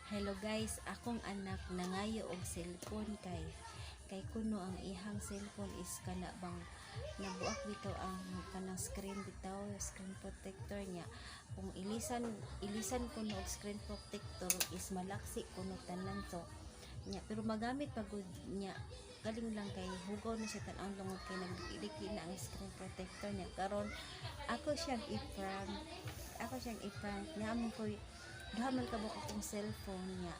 Hello guys, akong anak nangayo og cellphone kay kuno ang ihang cellphone is kana bang nabuak bitaw ang kanang screen bitaw, screen protector niya. Kung ilisan ilisan kuno og screen protector is malaksi kuno tanan, so niya pero magamit pa gud niya, galing lang kay hugaw na siya tan-awon tungod kay nagdiki na ang screen protector niya. Karon ako siyang i-prank niya mo koy duha man ka buok akong cellphone niya.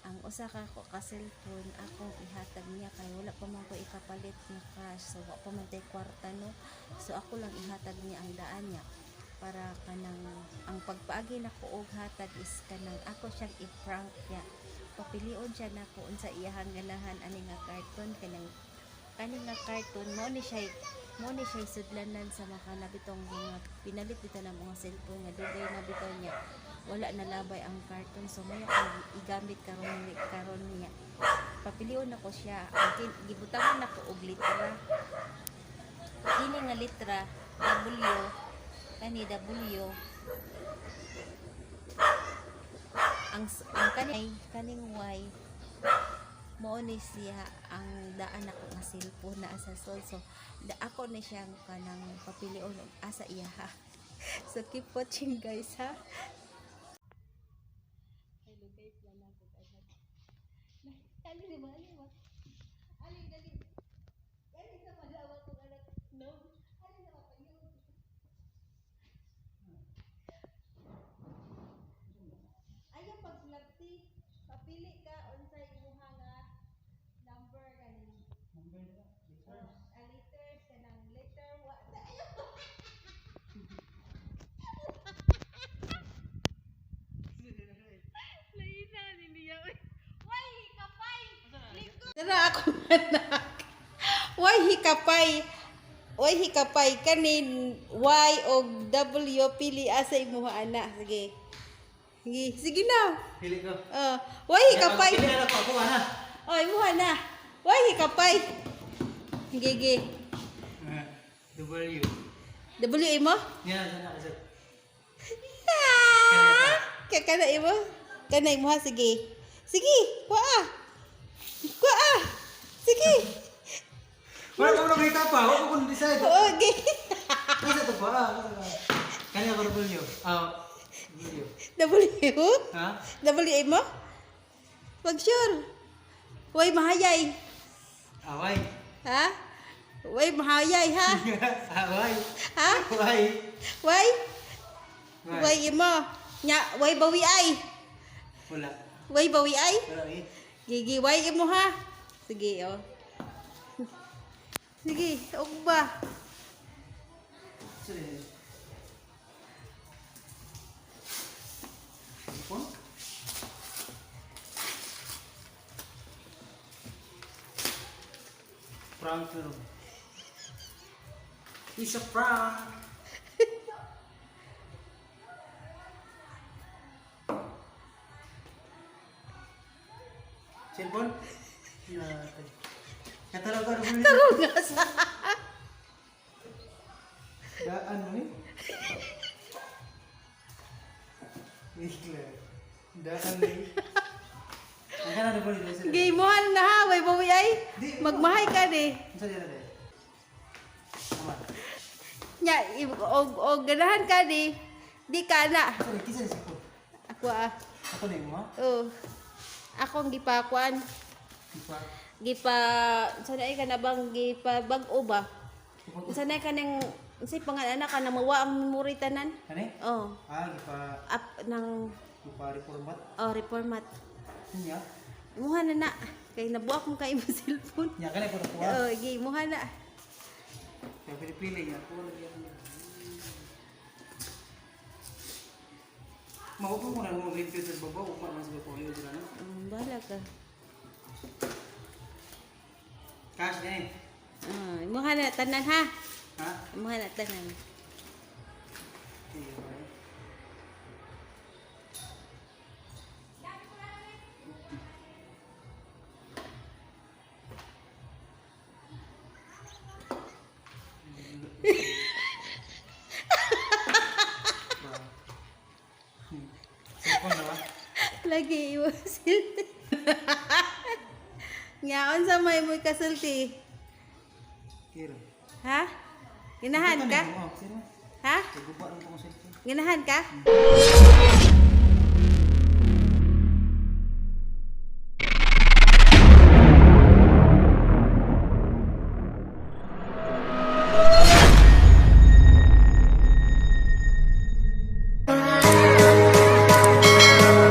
Ang usa ka ko ka cellphone akong ihatag niya kay wala pa man ko ikapalit nga cash, so wa pa man tay kwarta, no? So ako lang ihatag niya ang daan niya para kanang ang pagpaagi nako og hatag is kanang ako siyang i-prank niya. Papilion siya nako unsa iyahang ganahan ani nga carton, kanang kani nga carton mao ni siya sudlanan sa mga nabitong mga pinalit dito na mga cellphone nga dugay na bitaw niya wala na labay ang carton, so mao akong igamit karon karon niya. Papilion nako siya ang gibutangan nako og litra kini nga litra W, kani W, ang kani kaning Y mao ni siya ang daan ako nga cellphone na sa sol. So da ako ni siyang kanang papilion og asa iya ha. So keep watching guys ha. Hello guys, lala ko anak. Ali di ba? Ali ba? Ali dali. Ali sa malawa kong anak. No. Ali sa mapagyo. Ayaw pagsulabti. Papili ka unsay imuha nga number kaning Number na. Oh, a letters kanang letter wa. Ayaw. Laina ni niya. Way hikapay. Dara ako anak. Way hikapay. Way hikapay kanin Y og W, pili asa imuha ana. Sige. Sige, sige na. Pili ko. Oh, way hikapay. Pili na ako. Ako na. Oh, imuha na. Way hikapay. Sige, sige. W. W imo? Yan, sana kasi. Ah! Kaya kana imo? Kana imuha, sige. Sige, kuha. Kuha. Sige. Wala ka nakita pa. Wala ko decide. Okay. Kasi ito pa. Kanya ko W. Ah, W. W? Ha? W mo? Wag sure. Way mahayay. Away. Ha? Way mahayay ha? Away. Ha? Way. Way? Way imo. Nya, way bawi ay. Wala. Way bawi ay. Wala eh. Gigi, way imo ha. Sige, oh. Sige, og ba? Sige. Phone? Prank na rin. It's a prank. Cellphone? Natay. Katalaw ka rin. Tarong nga sa. Daan mo eh. Wait. Daan mo eh. Ang kana na po nito sila. Sige, imuhan na ha. Way bawi ay. Magmahay ka ni. Unsa dira de? Tama. Nya, og ganahan ka ni. Di ka na. Sorry, kisa ni cellphone. Ako ah. Ako na imo ha? Oh. Akong gipakuan. Di pa. Gipa sa na ka na bang gipa bag-o ba? Sa na ka nang unsay pangalan na ka na mawa ang memory tanan? Kani? Oh, Ah, gipa up ng gipa reformat. oh, reformat. Nya. Imuha na na kay nabuak mo kay imong cellphone. Nya kani ko nakuha. Oh, gi imuha na. Kaya pili-pili niya. Ako lagi ang Maupo ko na mo review sa baba, upa man sa ko yun sila no. Bahala ka. Cash din. Ah, imuha na tanan ha. Ha? Imuha na tanan. Sige, bye. Cellphone na ba? Lagi Lagi imo sulti. Nga unsa may mo kasulti? Kira. Ha? Ginahan ka? Oh, sino? Ha? Guba lang ko cellphone. Ginahan ka?